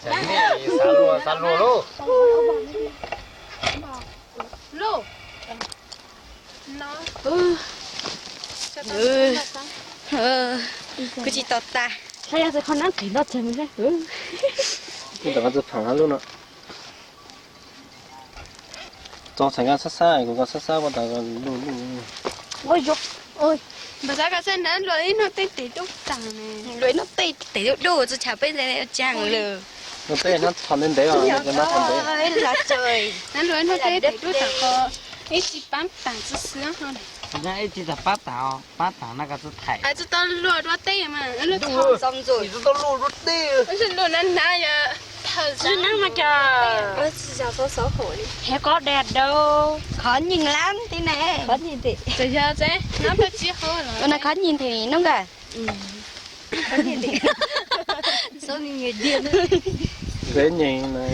Xav luag, xav luag lauj. Kuv tsis tau tas. Saib yog qhov nab qis nto tseg mus saib. Tsis tau qhov txawj phaam lub no. Txog txhais nkaj sab sab, kuv nkaj sab sab pab tas luj luj. Npawg Xab, koj saib nab luag ib hnub tej tes dub taag ne. Luag ib hnub tej tes dub dub txhua chaw peb ntse tsaag lawm. Luag tej hnab txhos ntev ntev os, nab txhos ntev. Nab luag ib hnub tej tes dub taag qhov ib tsi paab taag xwb xwb. Ib tsi tau paab taag, paab taag na koj txawj thaij. Tsis tau luag dua tej mas, tsis tau luag dua tej. Luag nab nab yog thawm nab mas cas. Tsis yog xov xov hum li. Hev kob dai dau. Khó nhìn lắm tí này. Khó nhìn thì. Tsis yog tse, nab peb tsis hau los. Ua na khó nhìn thì nung kawg. Dễ nhìn này.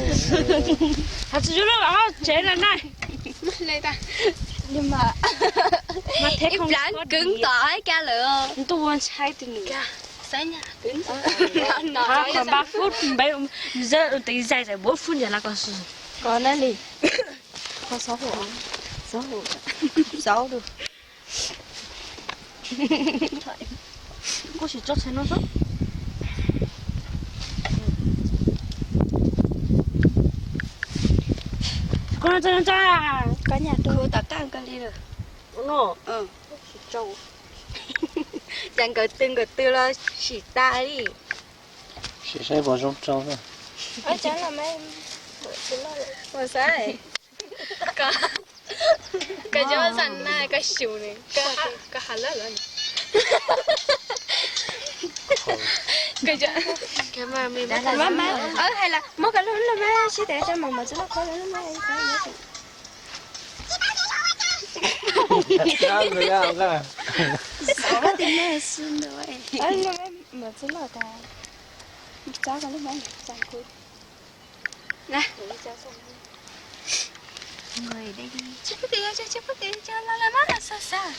Hos tsis yog lub tsev na na. Ib plab kws tom ib ka lawm. Ntuj ua ntshai twg nws. Qhov ba fub npe, tes zais zais npaum fub ncaws lawm ko. Ko na li. Ko xauv hum, xauv hum, xauv lug. Kuj sim tso tshais no xwb. Koj no tso, koj nyam rau tom kaj koj li lawm. Cas nkawd tw nkawd tw los sim tas li. Sim saib puas zoo rau. Ua saib. Koj cov zaj na koj xyum li, koj has lawm los. Hais los muab koj lub lub mas sib tes coj mus mas tsis loj koj lub mas. Mas tsis loj tas. Txab koj lub mas txab kuv. Tsis pub tes, tsis pub tes, cov los lawm mas xav xav.